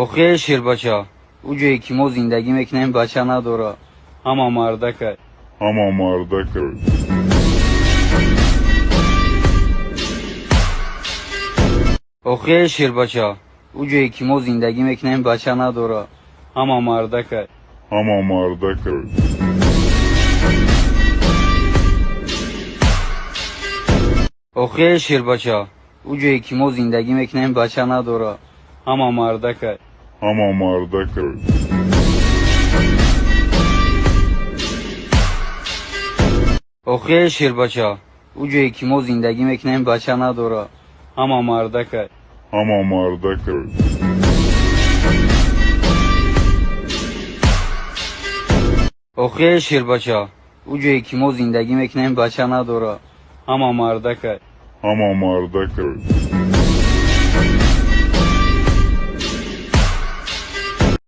Охе шербача, ӯ ҷое ки мо зиндагӣ мекунем, бача надора, ҳама мардакай. Ҳама мардакай. Охе шербача, ӯ ҷое ки мо зиндагӣ мекунем, бача надора, ҳама мардакай. Ҳама мардакай. Охе шербача, ӯ ҷое ки мо зиндагӣ мекунем, бача надора, ҳама мардакай. Ҳама мардакай. Охе шербача, ӯ ҷое ки мо зиндагӣ мекунем, бача надора, ҳама мардакай. Ҳама мардакай. Охе шербача, ӯ ҷое ки мо зиндагӣ мекунем, бача надора, ҳама мардакай. Ҳама мардакай.